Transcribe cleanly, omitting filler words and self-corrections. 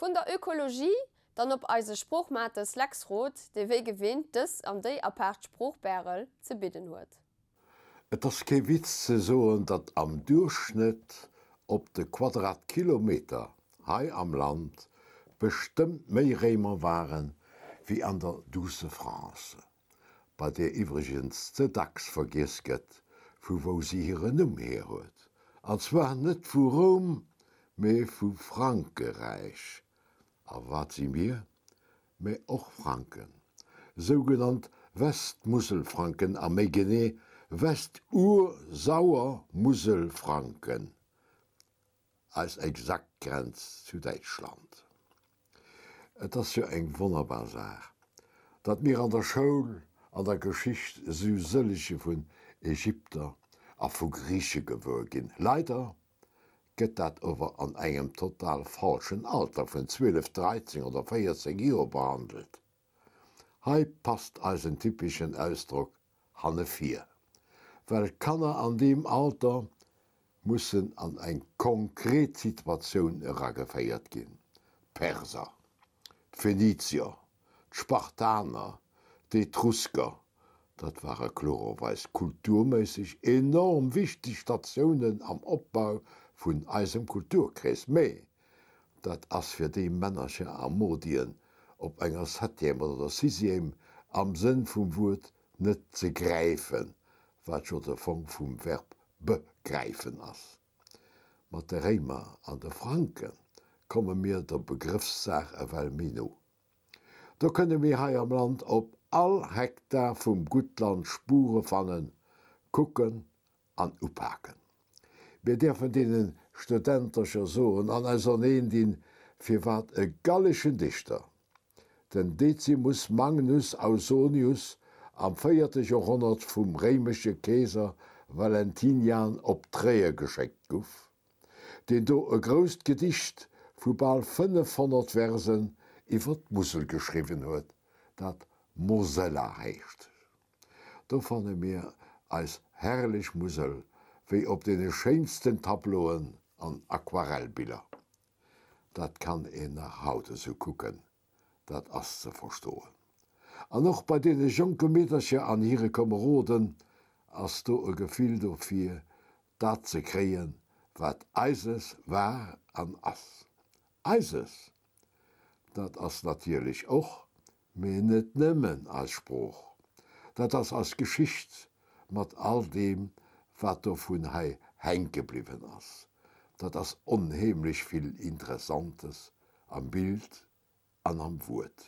Vun der Ökologie dann op eise Sproochmates Lex Roth, dee wéi gewinnt dës an déi apaart Sproochpärel ze bidden huet. Et ass kee Witz ze soen, datt am Duerchschnëtt op de Quadratkilometer hei am Land bestëmmt méi Réimer waren, wéi an der douce France, bei där iwwregens ze dacks vergiess gëtt, vu wou si hiren Numm hier huet, an zwar net vu Roum, mee vu Frankeräich. A wat si mir? Mä och Franken, sougenannt Westmuselfranken a méi genee Westur-Sauer-Muselfranken. Eis exakt Grenz zu Däitschland. Et ass jo eng wonnerbar Saach, datt mir an der Schoul an der Geschicht esou sëllege vun Ägypter a vu Griiche gewuer ginn. Leider gëtt dat ower an engem total falschen Alter vun 12, 13 oder 14 Joer behandelt. Hei passt eisen typeschen Ausdrock hanne vir, well Kanner an deem Alter mussen an eng konkret Situatioun erageféiert ginn, d'Perser, d'Phenizier, d'Spartaner, d'Etrusker, dat ware klorerweis kulturméisseg enorm wichteg Statiounen am Opbau vun eisem Kulturkrees, mee Dat ass fir déi Männercher a Modien op enger Septième oder der Sixième am Sënn vum Wuert net ze gräifen, wat jo de Fong vum Verb begräifen ass. Mat de Réimer an de Franke komme mir der Begrëffssaach ewell méi no. Do kënne mir hei am Land op all Hektar vum Guttland Spure fannen, kucken an upaken. Mir däerfen deene Studentercher soen an auserneen dinn, firwat e galleschen Dichter, den Decimus Magnus Ausonius, am véierte Joerhonnert vum réimesche Keeser Valentinian op Tréier geschéckt guff, deen do e grousst Gedicht vu bal 500 Versen iwwer d'Musel geschriwwen huet, dat Mosella heescht. Do fanne mir eis herrlech Musel wéi op deene schéinsten Tableauen an Aquarellbiller. Dat kann een nach haut esou kucken, dat ass ze verstoen. An och bei deene jonke Meedercher an hire Komeroden ass do e Gefill dofir, dat ze kréien, wat eises war an ass. Eises, dat ass natierlech och Mee net nëmmen eis Sprooch, dat ass eis Geschicht mat all deem, wat dovun hei hänke bliwwen ass. Dat ass onheemlech vill Interessantes am Bild an am Wuert.